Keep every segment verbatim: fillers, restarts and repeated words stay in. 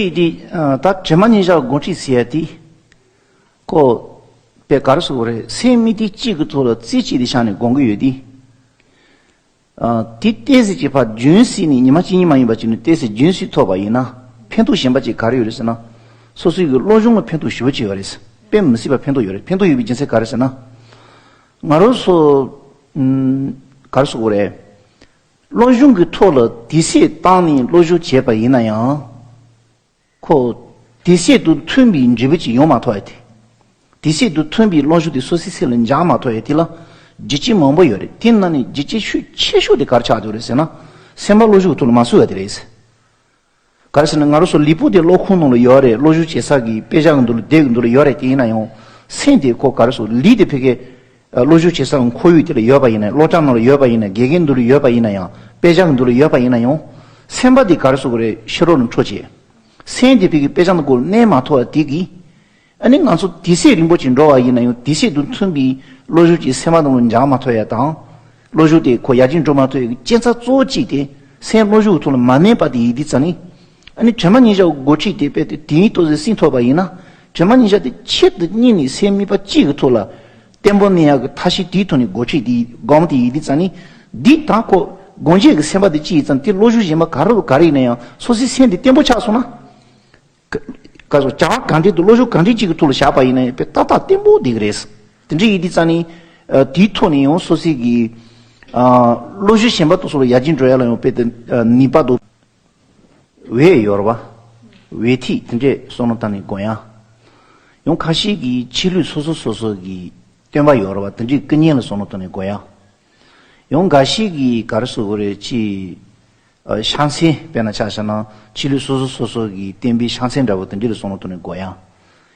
དེ་དེ་ད་དྲི་མ་ཉེར་བཞག་སྒོམ་ཁྲིད་ཟེར་ཡ་དེ་ཁོ་པའི་ག་རེ་ཟེར་དགོས་རེད། སེམས་དམིགས་གཏད་གཅིག་གི་ཐོག་ལ་རྩེ་གཅིག་ཏུ་བཞག་ནས་སྒོམ་གྱི་ཡོད་དེ། དེ་ཏོག་ཙམ་ཅིག་ཕར་རྒྱུན་བསྲིངས་ནས་ཉི་མ་གཅིག་གཉིས་མ་ཡིན་པ་ཅིག་ནས་ཏོག་ཙམ་རྒྱུན་བསྲིངས་ཐུབ་པ་ཡིན་ན་ཕན་ཐོགས་གཞན་པ་ཅིག་ག་རེ་ཡོད་རེད་ཟེར་ན། སོ་སོའི་གི་བློ་སྦྱོང་ལ་ཕན་ཐོགས་ཞེ་པོ་ཅིག་ཡོད་རེད། དཔེ་མི་སྲིད་པ་ཕན་ཐོགས་ཡོད་རེད། ཕན་ཐོགས་ཡོད་པའི་རྒྱུ་མཚན་ག་རེ་ཟེར་ན། ང་རང་ཚོ་ག་རེ་ཟེར་དགོས་རེད། བློ་སྦྱོང་གི་ཐོག་ལ་དུས་ཚོད་བཏང་ནས་བློ་སྦྱོང་བྱས་པ་ཡིན་ན་ཡང་། ཁོ་དུས་ཚོད་དང་མཐུན་པའི་འབྲས་བུ་ཅིག་ཡོང་མ་ཐུབ་ཡ་དེ། དུས་ཚོད་དང་མཐུན་པའི་བློ་སྦྱོང་དེ་སོ་སོའི་སེམས་ལ་འཇགས་མ་ཐུབ་ཡ་དེ་ལ་རྒྱུ་རྐྱེན་མང་པོ་ཡོད་རེད། དེ་ནང་ནས་རྒྱུ་རྐྱེན་ཤུགས་ཆེ་ཤོས་དེ་ག་རེ་ཆགས་འདུག་རེད་ཟེར་ན། སེམས་པ་བློ་སྦྱོང་གི་ཐོག་ལ་མ་བཟོ་བ་དེ་རེད། ག་རེ་ཟེར་ན་ང་རང་ཚོ་ལུས་པོ་དེ་གློག་ཁང་ནང་ལ་ཡོད་རེད། བློ་སྦྱོང་བྱེད་ས་གི་དཔེ་ཆ་གི་མདུན་ལ་སྡེ་གི་མདུན་ལ་ཡོད་རེད། དེ་ཡིན་ན་ཡང་སེམས་དེ་ཁོ་ག་རེ་ཟེར་ལུས་དེ་ཕ་གི་བློ་སྦྱོང་བྱེད་ས་གི་ཁོར་ཡུག་དེ་ལ་ཡོད་པ་ཡིན་ན། སློབ་གྲྭ་ནང་ལ་ཡོད་པ་ཡིན་ན། དགེ་རྒན་མདུན་ལ་ཡོད་པ་ཡིན་ན་ཡང་། དཔེ་ཆ་གི་མདུན་ལ་ཡོད་པ་ཡིན་ན་ཡང་། སེམས་པ་དེ་ག་རེ་ཟེར་དགོས་རེད། ཕྱི་རོལ་ནས་འཕྲོ་བྱེད། སེམས་དེ་ཕ་གི་དཔེ་ཆ་ནང་སྒོ་གནས་མ་ཐུབ་པ་དེ་གིས། ཨ་ནི་ང་ཚོ་དུས་ཚོད་རིང་པོ་ཅིག་འགྲོ་བ་ཡིན་ན་ཡང་དུས་ཚོད་དང་མཐུན་པའི་བློ་སྦྱོང་ཅིག་སེམས་པ་ནང་ལ་འཇགས་མ་ཐུབ་ཡ་དང་། བློ་སྦྱོང་དེ་ཁོ་ཡར་རྒྱས་འགྲོ་མ་ཐུབ་ཡ་གི་རྐྱེན་རྩ་གཙོ་བོ་གཅིག་དེ་སེམས་བློ་སྦྱོང་གི་ཐོག་ལ་མ་གནས་པ་དེ་ཡིན་དུས་ཙང་ནི། ཨ་ནི་དྲི་མ་ཉེར་བཞག་སྒོམ་ཁྲིད་དེ་དཔེ་དེ་དེ་ཡིན་ཏོག་ཙམ་བསྲིངས་ཐུབ་པ་ཡིན་ན། དྲི་མ་ཉེར་བཞག་དེ་ཆེད་དུ་གཉེར་ནས་སེམས་དམིགས་པ་གཅིག་གི་ཐོག་ལ་བརྟན་པོ་གནས་ཡག་གི་ཐབས་ཤེས་དེའི་ཐོག་ནས་སྒོམ་ཁྲིད་དེ་སྒོམ་དེ་ཡིན་དུས་ཙང་ནི། འདི་དང་ཁོ་སྒོམ་བྱེད་ཀྱི་སེམས་པ་དེ་གཅིག་ཡིན་ཙང་དེ་བློ་སྦྱོང་གཞན་པ་ག་རེ་ག་རེ་ཡིན་ན་ཡང་སོ་སོའི་སེམས་དེ་བརྟན་པོ་ཆགས་སོང་ན། ག་ག་སོ་བྱ་བ་གང་འདྲ་དང་བློ་སྦྱོང་གང་འདྲ་གཅིག་གི་ཐོག་ལ་བཞག་པ་ཡིན་ན་ཡང་དཔེ་ཏག་ཏག་བརྟན་པོ་བསྡད་ཀྱི་རེད། དེ་འདྲ་ཡིན་དུས་ཙང་ནི། ཨ་དེའི་ཐོག་ནས་ཡང་སོ་སོའི་གི་ཨ་བློ་སྦྱོང་གཞན་པ་དང་སོགས་ལ་ཡར་རྒྱས་འགྲོ་ཡ་ལ་ཡང་དཔེ་དེ་ཨ་ནུས་པ་དང་། འོད་ཡོད་རེད་བ། འོད་ཐིག་དེ་འདྲས་བསམ་བློ་བཏང་ནས་སྒོམ་ཡ། ཡང་ཁ་ཤས་ཀྱིས་ཆོས་ལུགས་སོ་སོ་སོ་སོ་གི་སྟོན་པ་ཡོད་རེད་བ། དེ་འདྲས་སྐུ་བརྙན་ལ་བསམ་བློ་བཏང་ནས་སྒོམ་ཡ། ཡང་འགའ་ཞིག་གིས་ག་རེ་ཟེར་དགོས་རེད། ཅིག་ཨ་ཕྱག་མཚན་དཔེར་ན་ཆ་བཞག་ན་ཆོས་ལུགས་སོ་སོ་སོ་སོ་གི་བསྟན་པའི་ཕྱག་མཚན་འདྲ་བོ་དེ་འདྲ་ལ་བསམ་བློ་བཏང་ནས་སྒོམ་ཡ།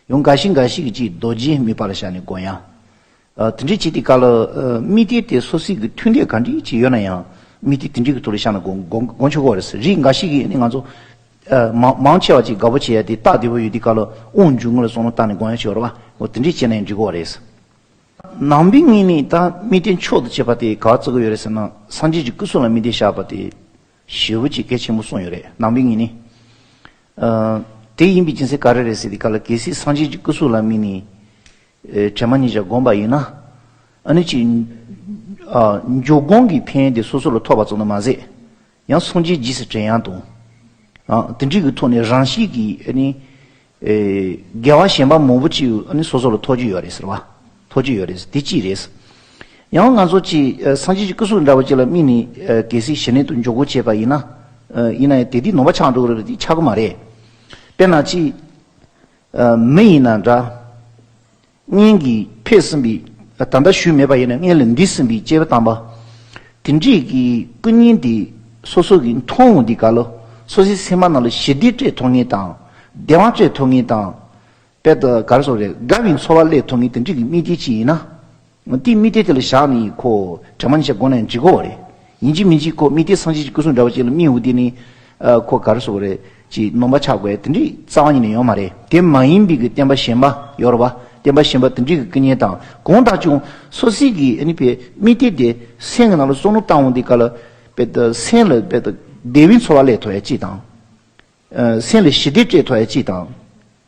ཡང་འགའ་ཞིག་འགའ་ཞིག་གིས་ཅིག་རྡོ་རྗེ་དམིགས་པ་ལ་བཞག་ནས་སྒོམ་ཡ། ཨ་དེ་འདྲ་བྱེད་དུས་སྐབས་ལ་ཨ་དམིགས་གཏད་དེ་སོ་སོའི་གི་མཐུན་འབྲེལ་ག་འདྲ་ཅིག་ཡོད་ན་ཡང་དམིགས་གཏད་དེ་འདྲ་གི་ཐོག་ལ་བཞག་ན་སྒོམ་སྒོམ་སྒོམ་ཆོག་གི་རེད། རིགས་འགའ་ཞིག་གིས་ནི་ང་ཚོ་ཨ་མང་མང་ཆེ་བ་ཅིག་དགའ་པོ་བྱེད་ཡ་དེ་རྟགས་བདེ་པོ་ཡོད་དུས་སྐབས་ལ་དབང་འབྱུང་ངོ་ལ་བསམ་བློ་བཏང་ནས་སྒོམ་ཡ་ཅིག་ཡོད་རེད་བ། འོ་དེ་འདྲ་བྱས་ན་ཡང་འགྲིག་གི་རེད། ནང་པའི་ངོས་ནས་ད་དམིགས་གཏད་མཆོག་ཏུ་བྱེད་པ་དེ་ག་བར་བརྩི་གི་ཡོད་རེད་ཟེར་ན། སངས་རྒྱས་ཀྱི་སྐུ་གསུང་ལ་དམིགས་གཏད་བཞག་པ་དེ་ཞེ་པོ་ཅིག་གལ་ཆེན་པོ་གསུངས་ཡོད་རེད། ནང་པའི་ངོས་ནས། ཨ་དེ་ཡིན་པའི་རྒྱུ་མཚན་ག་རེ་རེད་ཟེར་དུས་སྐབས་ལ། གལ་སྲིད་སངས་རྒྱས་ཀྱི་སྐུ་གསུང་ལ་དམིགས་ནས་ཨེ་དྲི་མ་ཉེར་བཞག་བསྒོམས་པ་ཡིན་ན། ཨ་ནི་ཅིག་ཨ་འཇུག་སྒོམ་གྱི་ཕན་ཡོན་དེ་སོ་སོ་ལ་ཐོབ་པ་ཙམ་དུ་མ་ཟད། ཡང་སངས་རྒྱས་རྗེས་སུ་དྲན་ཡག་དང་། ཨ་དེ་འདྲའི་གི་ཐོག་ནས་རང་བཞིན་གྱིས་ཨ་ནི་ཨེ་དགེ་བ་གཞན་པ་མང་པོ་ཅིག་ཨ་ནི་སོ་སོ་ལ་ཐོབ་ཀྱི་ཡོད་རེད་ཟེར་བ། ཐོབ་ཀྱི་ཡོད་རེད། དེ་གཅིག་རེད། ཡང་ང་ཚོ་ཅིག་ཨ་སངས་རྒྱས་ཀྱི་སྐུ་གསུང་འདྲ་བོ་ཅིག་ལ་དམིགས་ནས་ཨ་གལ་སྲིད་ཞི་གནས་དང་འཇུག་སྒོམ་བྱས་པ་ཡིན་ན། ཨ་ཡིན་ན་ཡང་དེ་དུས་ནོར་བ་ཆགས་འགྲོ་གི་རེད་པས། དེ་ཆགས་ཀྱི་མ་རེད། དཔེར་ན་ཅིག་ཨ་མི་ཡིན་ན་འདྲ། སྔོན་གྱི་ཕེབས་ཟིན་པའི་ད་ལྟ་ཞུས་མེད་པ་ཡིན་ན་སྔོན་ལ་འདས་ཟིན་པའི་སྐྱེས་བུ་དམ་པ་དེ་འདྲས་ཀྱི་སྐུ་བརྙན་དེ་སོ་སོ་གིས་མཐོང་འོང་དུས་སྐབས་ལ་སོ་སོའི་སེམས་པ་ནང་ལ་ཞི་བདེ་སྤྲད་ཐུབ་མཁན་དང་། བདེ་བ་སྤྲད་ཐུབ་མཁན་དང་། དཔེ་ད་ག་རེ་ཟེར་དགོས་རེད། དགའ་བའི་ཚོར་བ་སླེབས་ཐུབ་མཁན་དེ་འདྲས་ཀྱི་དམིགས་གཏད་ཅིག་ཡིན་ན། དེའི་དམིགས་གཏད་དེ་ལ་བཞག་ནས་ཁོ་དྲི་མ་ཉེར་བཞག་བསྒོམས་ན་ཡང་འགྲིག་གི་རེད། ཡིན་གཅིག་མིན་གཅིག་ཁོ་དམིགས་གཏད་སངས་རྒྱས་ཀྱི་སྐུ་གསུང་འདྲ་བོ་ཅིག་ལ་དམིགས་འོང་དུས་ནི། ཨ་ཁོ་ག་རེ་ཟེར་དགོས་རེད། ཅིག་ནོར་བ་ཆགས་དགོས་དེ་འདྲའི་རྩ་བ་ཉིད་ནས་ཡོད་མ་རེད། དེ་མ་ཡིན་པའི་གི་བསྟན་པ་གཞན་པ་ཡོད་རེད་བ། བསྟན་པ་གཞན་པ་དེ་འདྲའི་གི་སྐུ་བརྙན་དང་གང་ལྟར་ཀྱང་སོ་སོའི་གི་ཨ་ནི་དཔེ་དམིགས་གཏད་དེ་སེམས་ཀྱི་ནང་ལ་བསམ་བློ་བཏང་འོང་དུས་སྐབས་ལ་དཔེ་ད་སེམས་ལ་དཔེ་ད་བདེ་བའི་ཚོར་བ་སླེབས་ཐུབ་ཡ་ཅིག་དང་། ཨ་སེམས་ལ་ཞི་བདེ་སྤྲད་ཐུབ་ཡ་ཅིག་དང་།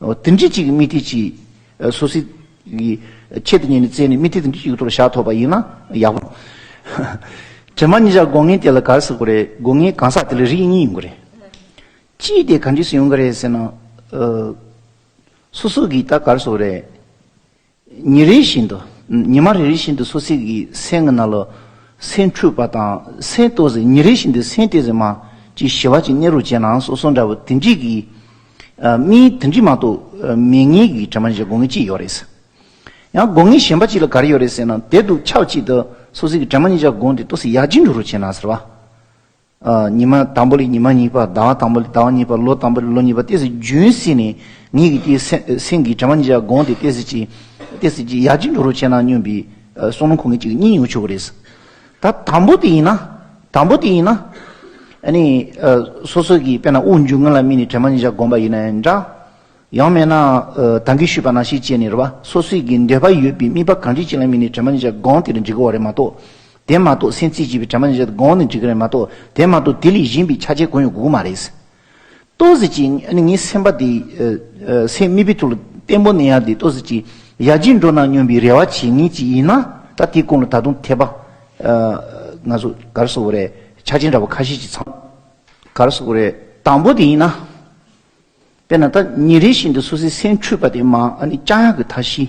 འོ་དེ་འདྲ་ཅིག་གི་དམིགས་གཏད་ཅིག་ཨ་སོ་སོའི་གི་ཆེད་དུ་གཉེར་ནས་བཙལ་ནས་དམིགས་གཏད་དེ་འདྲ་ཅིག་གི་ཐོག་ལ་བཞག་ཐུབ་པ་ཡིན་ན་ཡག་པོ། དྲི་མ་ཉེར་བཞག་སྒོམ་མཁན་དེ་ལ་ག་རེ་ཟེར་དགོས་རེད། སྒོམ་མཁན་གང་ཟག་དེ་ལ་རིགས་གཉིས་ཡོང་གི་རེད། གཅིག་དེ་ག་འདྲས་སེ་ཡོང་གི་རེད་ཟེར་ན། ཨ་སོ་སོ་གིས་ད་ག་རེ་ཟེར་དགོས་རེད། ཉིན་རེ་བཞིན་དུ། ཉི་མ་རེ་རེ་བཞིན་དུ་སོ་སོའི་གི་སེམས་ཀྱི་ནང་ལ་སེམས་འཁྲུགས་པ་དང་སེམས་ཏོག་ཙམ། ཉིན་རེ་བཞིན་དུ་སེམས་ཏོག་ཙམ་མ་ཅིག་ཞི་བ་ཅིག་གནས་རོགས་བྱས་ན་སོ་སོ་འདྲ་བོ་དེ་འདྲས་ཀྱི་ཨ་མི་དེ་འདྲས་མ་གཏོགས་ཨ་མེད་མཁན་གྱི་དྲི་མ་ཉེར་བཞག་སྒོམ་མཁན་གཅིག་ཡོད་རེད། ཡང་སྒོམ་མཁན་གཞན་པ་ཅིག་ལ་ག་རེ་ཡོད་རེད་ཟེར་ན། དེ་དང་ཆབས་ཅིག་ཏུ་སོ་སོའི་གི་དྲི་མ་ཉེར་བཞག་སྒོམ་དེ་ཏོག་ཙམ་ཡར་རྒྱས་འགྲོ་རོགས་བྱས་ན་ཟེར་བ། ཨ་ཉི་མ་དང་པོ་ལས་ཉི་མ་གཉིས་པ། ཟླ་བ་དང་པོ་ལས་ཟླ་བ་གཉིས་པ། ལོ་དང་པོ་ལས་ལོ་གཉིས་པ། ཏོག་ཙམ་རྒྱུན་བསྲིངས་ནས་ངེད་ཀྱི་དེའི་སེམས་སེམས་ཀྱི་དྲི་མ་ཉེར་བཞག་སྒོམ་དེ་ཏོག་ཙམ་ཅིག་ཏོག་ཙམ་ཅིག་ཡར་རྒྱས་འགྲོ་རོགས་བྱས་ན་སྙམ་པའི་ཨ་བསམ་བློ་འཁོར་མཁན་ཅིག་གཉིས་ཡོང་ཆོག་གི་རེད། ད་དང་པོ་དེ་ཡིན་ན། དང་པོ་དེ་ཡིན་ན། ཨ་ནི་ཨ་སོ་སོ་གིས་དཔེར་ན་དབུགས་འབྱུང་ངོ་ལ་དམིགས་ནས་དྲི་མ་ཉེར་བཞག་སྒོམ་པ་ཡིན་ན་ཡང་འདྲ། ཡང་མིན་ན་ཨ་ད་གིན་ཞུས་པ་ནང་བཞིན་བྱས་ནས་རེད་བ། སོ་སོའི་གི་འདོད་པ་ཡོད་པའི་དམིགས་པ་གང་འདྲ་ཅིག་ལ་དམིགས་ནས་དྲི་མ་ཉེར་བཞག་སྒོམ་དེ་ལ་འགྲིག་གི་རེད་མ་གཏོགས། དེ་མ་གཏོགས་སེམས་རྩེ་གཅིག་པའི་དྲི་མ་ཉེར་བཞག་སྒོམ་ནི་འགྲིག་གི་རེད་མ་གཏོགས། དེ་མ་གཏོགས་དེ་ལས་གཞན་པའི་ཆ་རྐྱེན་གང་ཡང་དགོས་ཀྱི་མ་རེད། ཏོག་ཙམ་ཅིག་ཨ་ནི་ངའི་སེམས་པ་དེ་ཨ་ཨ་སེམས་མིག་དཔེ་ཐོག་ལ་བརྟན་པོ་གནས་ཡག་དེ་ཏོག་ཙམ་ཅིག་ཡར་རྒྱས་འགྲོ་ན་སྙམ་པའི་རེ་བ་བྱེད་མཁན་ཅིག་ཡིན་ན། ད་དེའི་སྐོར་ལ་ད་དུང་དད་པ་ཨ་ང་ཚོ་ག་རེ་ཟེར་དགོས་རེད། ཆ་རྐྱེན་འདྲ་བོ་ཁ་ཤས་ཅིག་ཚང་། ག་རེ་ཟེར་དགོས་རེད། དང་པོ་དེ་ཡིན་ན། དཔེར་ན་ད་ཉིན་རེ་བཞིན་དུ་སོ་སོའི་སེམས་འཁྲུགས་པ་དེ་མར་ཨ་ནི་བཅག་ཡག་གི་ཐབས་ཤེས།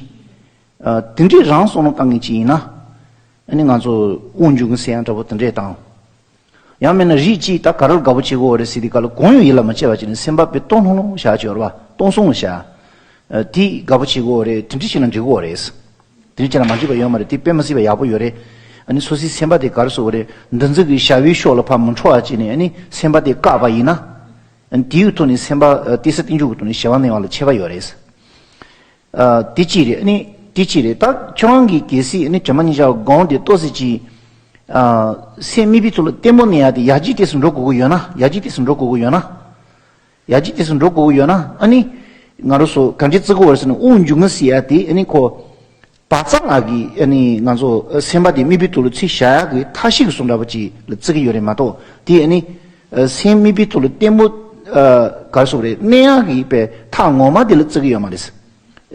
ཨ་དེ་འདྲས་རང་བསམ་བློ་བཏང་མཁན་ཅིག་ཡིན་ན། ཨ་ནི་ང་ཚོ་དབུགས་འབྱུང་གི་ཟེར་ཡག་འདྲ་བོ་དེ་འདྲས་དང་། ཡང་མིན་ན་རིགས་གཅིག་ད་ག་རེ་ལ་དགའ་པོ་བྱེད་དགོས་རེད་ཟེར་དུས་སྐབས་ལ་གང་ཡང་ཡིད་ལ་མ་བྱེད་པ་བྱས་ནས་སེམས་པ་དཔེ་སྟོང་ལྷུང་ལྷུང་བཞག་བྱས་ཡོད་རེད་པ། སྟོང་སོང་བཞག་ཨ་དེ་དགའ་པོ་བྱེད་དགོས་རེད། དེ་འདྲས་བྱས་ན་འགྲིག་གི་རེད། དེ་འདྲས་བྱས་ན་མ་འགྲིག་པ་ཡོད་མ་རེད། དེ་དཔེ་མི་སྲིད་པ་ཡག་པོ་ཡོད་རེད། ཨ་ནི་སོ་སོའི་སེམས་པ་དེ་ག་རེ་ཟེར་དགོས་རེད། འདུ་འཛི་གི་བྱ་བའི་ཕྱོགས་ལ་ཕར་མི་འཕྲོ་བ་བྱས་ནས་ཨ་ནི་སེམས་པ་དེ་བཀག་པ་ཡིན་ན། ཨ་ནི་དེའི་ཐོག་ནས་སེམས་པ་ཨ་བརྟན་ས་བརྟན་འཇུག་གི་ཐོག་ནས་ཞི་བ་གནས་པ་ལ་ཁྱད་པར་ཡོད་རེད། ཨ་དེ་གཅིག་རེད། ཨ་ནི་དེ་གཅིག་རེད། ད་ཁྱོད་རང་གིས་གལ་སྲིད་ཨ་ནི་དྲན་པ་ཉེར་བཞག་སྒོམ་དེ་ཏོག་ཙམ་ཅིག་ཨ་སེམས་མིག་དཔེ་ཐོག་ལ་བརྟན་པོ་གནས་ཡག་དེ་ཡར་རྒྱས་ཏོག་ཙམ་འགྲོ་དགོས་ཀྱི་ཡོད་ན། ཡར་རྒྱས་ཏོག་ཙམ་འགྲོ་དགོས་ཀྱི་ཡོད་ན། ཡར་རྒྱས་ཏོག་ཙམ་འགྲོ་དགོས་ཀྱི་ཡོད་ན། ཨ་ནི་ང་རང་ཚོ་ག་འདྲས་བརྩི་དགོས་རེད་ཟེར་ན། དབུགས་འབྱུང་གི་ཟེར་ཡག་དེ་ཨ་ནི་ཁོ་བག་ཚ་ལ་གི་ཨ་ནི་ང་ཚོ་སེམས་པ་དེ་མིག་དཔེ་ཐོག་ལ་ཚུར་བཞག་ཡག་གི་ཐབས་ཤེས་ཀྱི་བཟོ་འདྲ་པོ་ཅིག་ལ་བརྩི་གི་ཡོད་རེད་མ་གཏོགས། དེ་ཨ་ནི་སེམས་མིག་དཔེ་ཐོག་ལ་བརྟན་པོ་ཨ་ག་རེ་ཟེར་དགོས་རེད། གནས་ཡག་གི་པའི་ཐབས་ངོ་མ་དེ་ལ་བརྩི་གི་ཡོད་མ་རེད།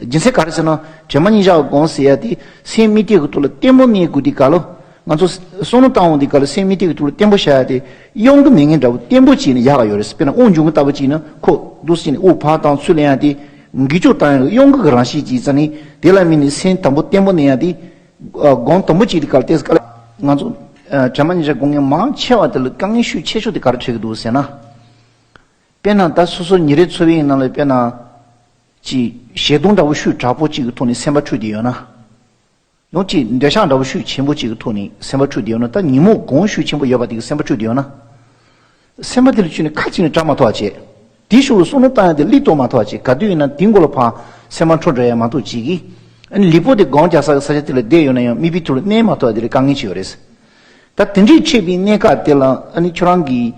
རྒྱུ་མཚན་ག་རེ་ཟེར་ན། དྲན་པ་ཉེར་བཞག་སྒོམ་ཟེར་ཡག་དེ་སེམས་མིག་དཔེ་གི་ཐོག་ལ་བརྟན་པོ་གནས་དགོས་དུས་སྐབས་ལ། ང་ཚོ་བསམ་བློ་བཏང་འོང་དུས་སྐབས་ལ་སེམས་མིག་དཔེ་གི་ཐོག་ལ་བརྟན་པོ་བཞག་ཡག་དེ་གཡོ་འགུལ་མེད་མཁན་འདྲ་བོ་བརྟན་པོ་བྱས་ནས་ཡག་ག་ཡོད་རེད། དཔེར་ན་དབུགས་འབྱུང་གི་ལྟ་བུ་བྱས་ན་ཁོ་འདུག་སེ་བྱས་ནས་དབུགས་ཕར་བཏང་ཚུར་ལེན་ཡག་དེ་འགུལ་སྐྱོད་བཏང་ཡག་གི་གཡོ་འགུལ་གྱི་རང་བཞིན་ཅིག་ཡིན་ཙང་ནི། དེ་ལ་དམིགས་ནས་སེམས་དམ་པོ་བརྟན་པོ་གནས་ཡག་དེ་སྒོམ་དམ་པོ་བྱེད་དུས་སྐབས་ལ་ཏོག་ཙམ་ག་ལ་ང་ཚོ་དྲན་པ་ཉེར་བཞག་སྒོམ་མཁན་མང་ཆེ་བ་དེ་ལ་དཀའ་ངལ་ཤུགས་ཆེ་ཤོས་དེ་ག་རེ་འཕྲད་ཀྱི་འདུག་ཟེར་ན། དཔེར་ན་ད་སོ་སོ་ཉིན་རེའི་འཚོ་བའི་ནང་ལ་དཔེར་ན། ཅིག་ཞེ་སྡང་འདྲ་བོ་ཤུགས་དྲག་པོ་ཅིག་གི་ཐོག་ནས་སེམས་པ་འཁྲུགས་བསྡད་ཡོད་ན། ཡང་ཅིག་འདོད་ཆགས་འདྲ་བོ་ཤུགས་ཆེན་པོ་ཅིག་གི་ཐོག་ནས་སེམས་པ་འཁྲུགས་བསྡད་ཡོད་ན། ད་ཉོན་མོངས་གང་ཤུགས་ཆེན་པོ་ཡོད་པ་དེ་གི་སེམས་པ་འཁྲུགས་བསྡད་ཡོད་ན། སེམས་པ་དེ་ལ་བཅུག་ནས་ཁ་ཅིག་ནས་བཀྲ་མ་ཐུབ་པ་བྱས། དེའི་ཕྱོགས་ལ་བསམ་བློ་བཏང་ཡག་དེ་སླེབས་ཐུབ་མ་ཐུབ་པ་བྱས། ག་དུས་ཡིན་ན་དེའི་མགོ་ལ་ཕར་སེམས་པ་འཁྲུག་འགྲོ་ཡག་མ་གཏོགས་ཅིག་གིས། ཨ་ནི་ལུས་པོ་དེ་སྒོམ་རྒྱག་ས་གི་ས་ཆ་དེ་ལ་བསྡད་ཡོད་ན་ཡང་མིག་དཔེ་ཐོག་ལ་གནས་མ་ཐུབ་པ་དེ་ལ་དཀའ་ངལ་ཅིག་ཡོད་རེད། ད་དེ་འདྲའི་འཕྲད་པའི་གནས་སྐབས་དེ་ལ་ཨ་ནི་ཁྱོད་རང་གིས་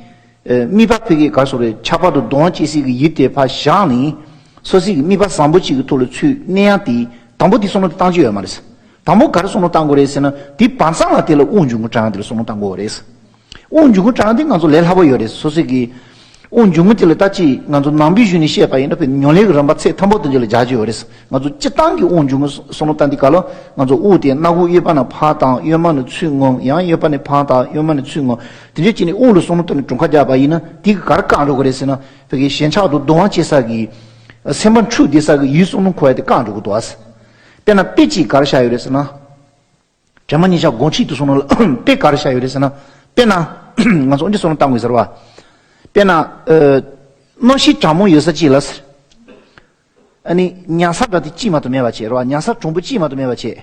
ཨ་དམིགས་པ་ཕ་གི་ག་རེ་ཟེར་དགོས་རེད། ཁྱབ་པ་དང་གདུང་བ་སྐྱེ་སའི་གི་ཡུལ་དེ་ཕར་བཞག་ནས། སོ་སོའི་གི་དམིགས་པ་བཟང་པོ་ཅིག་གི་ཐོག་ལ་ཚུར་གནས་ཡག་དེ་དང་པོ་དེ་བསམ་བློ་བཏང་རྒྱུ་ཡོད་མ་རེད། དང་པོ་ག་རེ་བསམ་བློ་བཏང་དགོས་རེད་ཟེར་ན། དེ་བར་མཚམས་ལ་དེ་ལ་དབུགས་འབྱུང་གི་གྲངས་དེ་ལ་བསམ་བློ་བཏང་དགོས་རེད། དབུགས་འབྱུང་གི་གྲངས་དེ་ང་ཚོ་ལས་སླ་པོ་ཡོད་རེད། སོ་སོའི་གི་དབུགས་འབྱུང་གི་དེ་ལ་ད་ཅིག་ང་ཚོ་ནང་པའི་གཞུང་ནས་བཤད་པ་ཡིན་ན། དཔེ་ཉམས་ལེན་གྱི་རིམ་པ་ཚད་མཐོན་པོ་དེ་འདྲ་ལ་སྦྱར་གྱི་ཡོད་རེད། ང་ཚོ་སྤྱིར་བཏང་གི་དབུགས་འབྱུང་གི་བསམ་བློ་བཏང་དུས་སྐབས་ལ། ང་ཚོ་དབུགས་དེ་སྣ་ཁུག་གཡས་པ་ནས་ཕར་བཏང་། གཡོན་མ་ནས་ཚུར་མངོན། ཡང་གཡོན་པ་ནས་ཕར་བཏང་། གཡོན་མ་ནས་ཚུར་མངོན། དེ་འདྲ་བྱས་ནས་དབུགས་ལ་བསམ་བློ་བཏང་ནས་གྲངས་ཀ་རྒྱག་པ་ཡིན་ན། དེ་གིས་ག་རེ་བཀག་འགྲོ་གི་རེད་ཟེར་ན། ཕ་གི་ཞེན་ཆགས་དང་གདུང་བ་སྐྱེ་ས་གི་སེམས་པ་འཁྲུགས་བསྡད་ས་གི་ཡུལ་བསམ་བློ་འཁོར་ཡག་དེ་བཀག་འགྲོ་གི་འདུག་ཨ། དཔེར་ན་དཔེ་གཅིག་ག་རེ་བཞག་ཡོད་རེད་ཟེར་ན། དྲན་པ་ཉེར་བཞག་སྒོམ་ཁྲིད་དུ་སོང་ནོ་ལ་དཔེ་ག་རེ་བཞག་ཡོད་རེད་ཟེར་ན། དཔེར་ན། ང་ཚོ་འདི་སོང་ནོ་བཏང་དགོས་ཟེར་བ། དཔེར་ན། ཨ། གནམ་གཤིས་གྲང་མོ་ཡོད་ས་གཅིག་ལ་ཟེར། ཨ་ནི་ཉལ་ས་འདྲ་དེ་གཅིག་མ་གཏོགས་མེད་པ་བྱས་རེད་བ། ཉལ་ས་གྲང་པོ་གཅིག་མ་གཏོགས་མེད་པ་བྱས།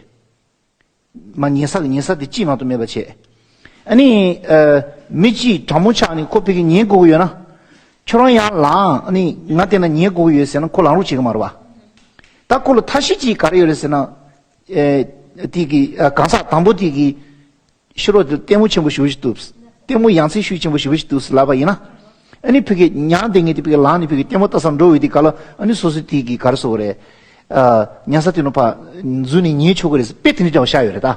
མ་ཉལ་ས་གི་ཉལ་ས་དེ་གཅིག་མ་གཏོགས་མེད་པ་བྱས། ཨ་ནི། ཨ། མི་གཅིག་གྲང་མོ་ཆགས་ནས་ཁོ་ཕ་གི་ཉལ་དགོས་ཀྱི་ཡོད་ན། ཁྱོད་རང་ཡར་ལངས། ཨ་ནི་ང་དེ་ན་ཉལ་དགོས་ཀྱི་ཡོད་ཟེར་ན་ཁོ་ལངས་རོགས་བྱེད་ཀྱི་མ་རེད་བ། ད་ཁོ་ལ་ཐབས་ཤེས་གཅིག་ག་རེ་ཡོད་རེད་ཟེར་ན། ཨེ། དེ་གི་ཨ། གང་ཟག་དང་པོ་དེ་གི་ཕྱི་རོལ་དུ་ལྟད་མོ་ཆེན་པོ་ཞེ་པོ་ཞིག་འདུག་ལྟད་མོ་ཡང་རྩེ་ཤུགས་ཆེན་པོ་ཞེ་པོ་ཞིག་འདུག་ལབ་པ་ཡིན་ན། ཨ་ནི་ཕ་གི་ཉལ་བསྡད་མཁན་དེ་ཕ་གི་ལངས་ནས་ཕ་གི་ལྟད་མོ་ལྟ་ས་འགྲོ་འོས་དུས་སྐབས་ལ། ཨ་ནི་སོ་སོ་དེ་གི་ག་རེ་ཟེར་དགོས་རེད། ཨ། ཉལ་ས་དེ་ནང་ཕར་འཛུལ་ནས་ཉལ་ཆོག་གི་རེད་ཟེར་དཔེ་དེ་འདྲ་འདྲ་བོ་བཞག་ཡོད་རེད་ད།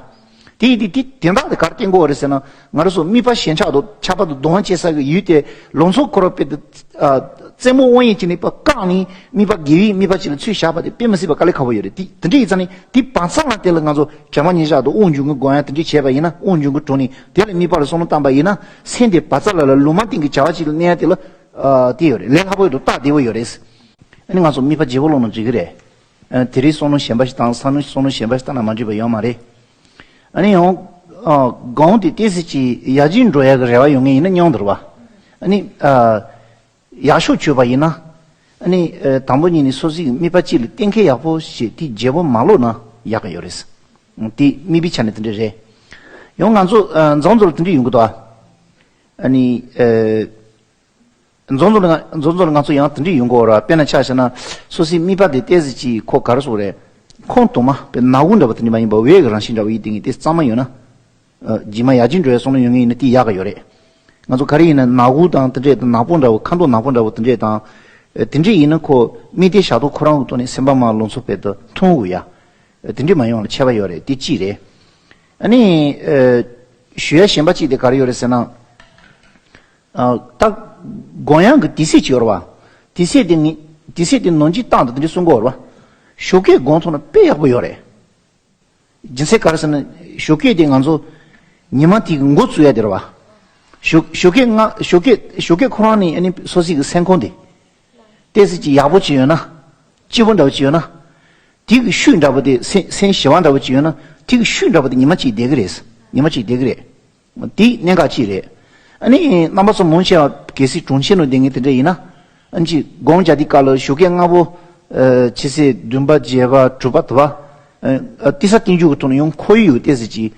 དེ་ཡིན་དུས་དེ་དོན་དག་དེ་ག་རེ་བསྟན་གྱི་ཡོད་རེད་ཟེར་ན། ང་རང་ཚོ་དམིགས་པ་ཞེན་ཆགས་དང་ཆགས་པ་དང་གདུང་བ་སྐྱེ་ས་གི་ཡུལ་དེ་ལང་ཚོ་འཁོར་བ་དཔེ་དེ། ཨ། རྩེད་མོ་དབང་ཡོད་ཅིག་ནས་ཕར་བཀག་ནས་དམིགས་པ་དགེ་བའི་དམིགས་པ་ཅིག་ལ་ཚུར་བཞག་པ་དེ་དཔེ་མི་སྲིད་པ་དཀའ་ལས་ཁག་པོ་ཡོད་རེད། དེ་དེ་འདྲ་ཡིན་ཙང་ནི་དེ་བར་མཚམས་ལ་དེ་ལ་ང་ཚོ་དྲན་པ་ཉེར་བཞག་དང་དབུགས་འབྱུང་གི་སྒོམ་ཡག་དེ་འདྲ་བྱས་པ་ཡིན་ན། དབུགས་འབྱུང་གི་དྲུང་ནས་དེ་ལ་དམིགས་པ་ལ་བསམ་བློ་བཏང་པ་ཡིན་ན། སེམས་དེ་བར་མཚམས་ལ་ལ་ལུང་མ་བསྟན་གྱི་བྱ་བ་ཅིག་ལ་གནས་ཡག་དེ་ལ། ཨ། དེ་ཡོད་རེད། ལས་སླ་པོ་ཡོད་དང་སྟབས་བདེ་པོ་ཡོད་རེད། ཨ་ནི་ང་ཚོ་དམིགས་པ་བརྗེ་པོ་བླུགས་ན་འགྲིག་གི་རེད། ཨ། དེ་རིང་བསམ་བློ་གཞན་པ་ཞིག་བཏང་། སང་ཉིན་བསམ་བློ་གཞན་པ་ཞིག་བཏང་ན་མ་འགྲིག་པ་ཡོད་མ་རེད། ཨ་ནི་ཡང་། ཨ། སྒོམ་དེ་ཏོག་ཙམ་ཅིག་ཡར་རྒྱས་འགྲོ་ཡག་གི་རེ་བ་ཡོད་མཁན་ཡིན་ན་སྙམ་འདོད་རེད་བ། ཨ་ནི། ཨ། ཡག་ཤོས་བྱས་པ་ཡིན་ན། ཨ་ནི། ཨ། དང་པོ་ཉིད་ནས་སོ་སོའི་དམིགས་པ་གཅིག་ལ་གཏན་འཁེལ་ཡག་པོ་བྱས། དེ་བརྗེ་པོ་མ་བླུགས་ན་ཡག་གི་ཡོད་རེད། དེ་དམིགས་པའི་ཆ་ནས་དེ་འདྲ་རེད། ཡང་ང་ཚོ། ཨ། འཛོམས་འཛོམས་ལ་དེ་འདྲ་ཡོང་གི་འདུག་ཨ། ཨ་ནི། ཨ། འཛོམས་འཛོམས་ལ་ང་འཛོམས་འཛོམས་ལ་ང་ཚོ་ཡང་དེ་འདྲ་ཡོང་གི་ཡོད་རེད། དཔེར་ན་ཆ་བཞག་ན། སོ་སོའི་དམིགས་པ་དེ་ཏོག་ཙམ་ཅིག་ཁོ་ག་རེ་ཟེར་དགོས་རེད། ཁོང་དུ་མ་དཔེ་ནག་ཁུང་འདྲ་བོ་དེ་འདྲ་མ་ཡིན་པ་འོད་ཀྱི་རང་བཞིན་འདྲ་བོ་ཡིན་དེ་ངས་དེ་གཙང་མ་ཡོད་ན། ཨ། རྗེས་མ་ཡར་རྒྱས་འགྲོ་ཡག་བསམ་བློ་ཡོང་མཁན་ཡིན་ན་དེ་ཡག་གི་ཡོད་རེད། ང་ཚོ་ག་རེ་ཡིན་ན་ནག་ཁུང་དང་དེ་འདྲས་དང་། ནག་པོ་འདྲ་བོ། ཁ་མདོག་ནག་པོ་འདྲ་བོ་དེ་འདྲས་དང་། ཨ། དེ་འདྲས་ཡིན་ན་ཁོ་དམིགས་གཏད་ཞག་སྟོང་ཁོ་རང་གི་ཐོག་ནས་སེམས་པ་མར་ལང་ཚོ་དཔེ་དེ་ཐོན་དགོས་ཡ། ཨ། དེ་འདྲས་མ་ཡོང་ལ་ཁྱད་པར་ཡོད་རེད། དེ་གཅིག་རེད། ཨ་ནི། ཨ། ཞུ་ཡ་གཞན་པ་གཅིག་དེ་ག་རེ་ཡོད་རེད་ཟེར་ན། ཨ། ད་སྒོམ་ཡག་གི་དུས་ཚོད་ཅིག་ཡོད་རེད་བ། དེ་ཚེ་དེ་ངས་དེ་ཚེ་དེ་ནོར་འགྱིག་བཏང་དང་དེ་འདྲ་གསུང་གི་ཡོད་རེད་བ། ཞོགས་ཀས་སྒོམ་ཐུབ་ན་དཔེ་ཡག་པོ་ཡོད་རེད། རྒྱུ་མཚན་ག་རེ་ཟེར་ན། ཞོགས་ཀས་དེ་ང་ཚོ་ཉི་མ་དེ་གི་འགོ་བཙུགས་ཡ་དེ་རེད་བ། ཞོགས་ཞོགས་ཀས་ང་ཞོགས་ཀས་ཞོགས་ཀས་ཁོ་རང་ནས་ཨ་ནི་སོ་སོའི་གི་སེམས་ཁོང་དེ། ཏོག་ཙམ་ཅིག་ཡག་པོ་ཅིག་ཡོད་ན། སྐྱིད་པོ་འདྲ་བོ་ཅིག་ཡོད་ན། དེ་གི་ཤུགས་འདྲ་པོ་དེ་སེམས་སེམས་ཞི་བ་འདྲ་བོ་ཅིག་ཡོད་ན། དེ་གི་ཤུགས་འདྲ་པོ་དེ་ཉི་མ་གཅིག་བསྡད་གི་རེད། ཉི་མ་གཅིག་བསྡད་གི་རེད། དེ་གནད་འགག་ཅིག་རེད། ཨ་ནི་རྣམ་པ་ཚོ་མང་ཆེ་བ་གལ་སྲིད་གྲོང་ཁྱེར་ནང་བསྡད་མཁན་དེ་འདྲ་ཡིན་ན། ཨ་ནི་ཅིག་སྒོམ་རྒྱག་དུས་སྐབས་ལ་ཞོགས་ཀས་སྔ་པོ། ཨ། ཆུ་ཚོད་བདུན་པ་བརྒྱད་པ་དྲུག་པ་དུ་བ། ཨ། ཏི་ས་ཏིན་རྒྱུ་གི་ཐོག་ནས་ཡང་ཁོར་ཡུག་ཏོག་ཙམ་ཅིག་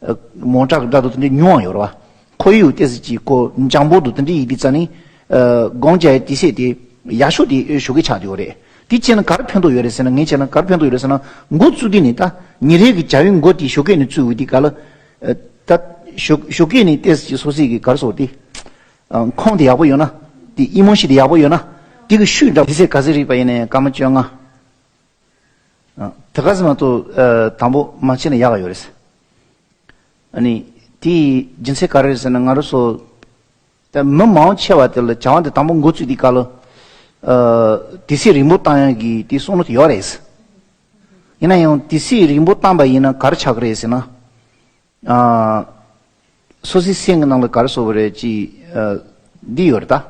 ཨ། མོ་ཊ་གི་སྒྲ་དང་དེ་འདྲ་ཉུང་བ་ཡོད་རེད་བ། ཁོར་ཡུག་ཏོག་ཙམ་ཅིག་ཁོ་འཇམ་པོ་འདུག་དེ་འདྲ་ཡིན་དུས་ཙ་ནི། ཨ། སྒོམ་རྒྱག་ཡའི་དུས་ཚོད་དེ་ཡག་ཤོས་དེ་ཞོགས་ཀས་ཆགས་བསྡད་ཡོད་རེད། དེ་བྱས་ན་ག་རེ་ཕན་ཐོགས་ཡོད་རེད་ཟེར་ན། ངས་བྱས་ན་ག་རེ་ཕན་ཐོགས་ཡོད་རེད་ཟེར་ན། འགོ་བཙུགས་དུས་ནས་ད་ཉིན་རེ་གི་བྱ་བའི་འགོ་དེ་ཞོགས་ཀས་ནས་བཙུགས་ཡོང་དུས་སྐབས་ལ། ཨ། ད་ཞོགས་ཞོགས་ཀས་ནས་ཏོག་ཙམ་ཅིག་སོ་སོའི་གི་ག་རེ་ཟེར་དེ། ཨ། ཁོང་དེ་ཡག་པོ་ཡོད་ན། དེ་ཨི་མོ་ཤན་དེ་ཡག་པོ་ཡོད་ན། དེ་གི་ཤུགས་འདྲ་དུས་ཚོད་ག་ཚོད་རེད་པ་ཡིན་ནའི་སྐར་མ་བཅོ་ལྔ། ཨ། དེ་ག་ཚོད་མ་གཏོགས། ཨ། དང་པོ་མ་བྱས་ན་ཡག་ག་ཡོད་རེད། ཨ་ནི་དེའི་རྒྱུ་མཚན་ག་རེ་རེད་ཟེར་ན། ང་རང་ཚོ་ད་མི་མང་ཆེ་བ་དེ་ལ་བྱ་བ་འདི་དང་པོ་འགོ་བཙུགས་དུས་སྐབས་ལ། ཨ། དུས་ཚོད་རིང་པོ་བཏང་ཡག་གི་དེ་བསམ་བློ་དེ་ཡོད་རེད། ཡིན་ན་ཡང་དུས་ཚོད་རིང་པོ་བཏང་པ་ཡིན་ན་ག་རེ་ཆགས་ཀྱི་རེད་ཟེར་ན། ཨ། སོ་སོའི་སེམས་ཀྱི་ནང་ལ་ག་རེ་ཟེར་དགོས་རེད། ཅིག་ཨ། འདི་ཡོད་རེད་ད།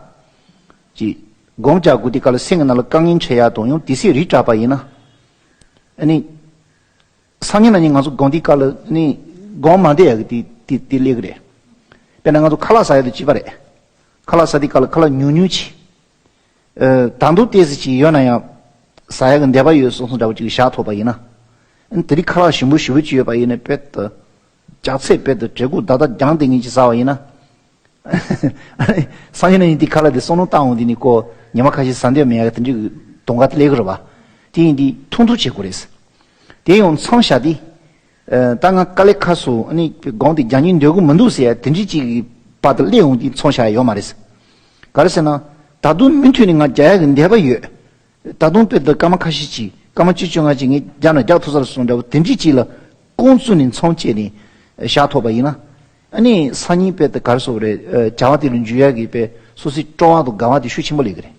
ཅིག་སྒོམ་རྒྱག་དགོས་དུས་སྐབས་ལ་སེམས་ཀྱི་ནང་ལ་དཀའ་ངལ་འཕྲད་ཡག་དང་། ཡང་དུས་ཚོད་རིང་དྲགས་པ་ཡིན་ན། ཨ་ནི་སང་ཉིན་གནངས་ཉིན་ང་ཚོ་སྒོམ་དུས་སྐབས་ལ་ཨ་ནི་སྒོམ་མ་བསྡད་ཡག་གི་དེ་དེ་དེ་སླེབས་ཀྱི་རེད། དཔེར་ན་ང་ཚོ་ཁ་ལག་ཟ་ཡག་དང་གཅིག་པ་རེད། ཁ་ལག་ཟ་དུས་སྐབས་ལ་ཁ་ལག་ཉུང་ཉུང་ཅིག་ཨ། ད་དུང་ཏོག་ཙམ་ཅིག་ཡོད་ན་ཡང་ཟ་ཡག་གི་འདོད་པ་ཡོད་སོང་སོང་འདྲ་བོ་ཅིག་བཞག་ཐུབ་པ་ཡིན་ན། ཨ་ནི་དེ་རིང་ཁ་ལག་ཞིམ་པོ་ཞེ་པོ་ཅིག་ཡོད་པ་ཡིན་ན། དཔེ་ད་ལྕགས་ཚད་དཔེ་ད་བྲེ་གུ་ད་ད་རྒྱང་དེ་ངེས་ཅིག་ཟ་བ་ཡིན་ན། སང་ཉིན་གནངས་ཉིན་དེ་ཁ་ལག་དེ་བསམ་བློ་བཏང་འོང་དུས་ནི་ཁོ་ཉི་མ་ཁ་ཤས་ཟ་འདོད་མེད་ཡག་དེ་འདྲའི་གདོང་ཁ་དེ་སླེབས་ཀྱི་རེད་བ། དེ་ཡིན་དུས་ཐུང་ཐུང་བྱེད་དགོས་རེད། དེ་ཡང་མཚམས་བཞག་དུས། ཨ། ད་ང་དཀའ་ལས་ཁག་སོང་། ཨ་ནི་སྒོམ་དེ་རྒྱག་སྙིང་འདོད་ཀྱི་མི་འདུག་ཟེར་ཡག་དེ་འདྲའི་ཅིག་གི་བར་དུ་སླེབས་འོང་དུས་མཚམས་བཞག་ཡག་ཡོད་མ་རེད། ག་རེ་ཟེར་ན། ད་དུང་མུ་མཐུད་ནས་ང་རྒྱག་ཡག་གི་འདོད་པ་ཡོད། ད་དུང་དཔེ་ད་སྐར་མ་ཁ་ཤས་ཅིག་སྐར་མ་བཅུ་བཅོ་ལྔ་ཅིག་ངས་རྒྱག་ན་རྒྱག་ཐུབ་ས་རེད་སོང་འདྲ་བོ་དེ་འདྲའི་ཅིག་ལ་ཁོང་ཚོ་ནས་མཚམས་བཅད་ནས་བཞག་ཐུབ་པ་ཡིན་ན། ཨ་ནི་སང་ཉིན་དཔེ་ད་ག་རེ་ཟེར་དགོས་རེད། ཨ། བྱ་བ་དེ་ལ་འཇུག་ཡག་གི་དཔེ་སོ་སོའི་སྤྲོ་བ་དང་དགའ་བ་དེ་ཤུགས་ཆེན་པོ་སླེབས་ཀྱི་རེད།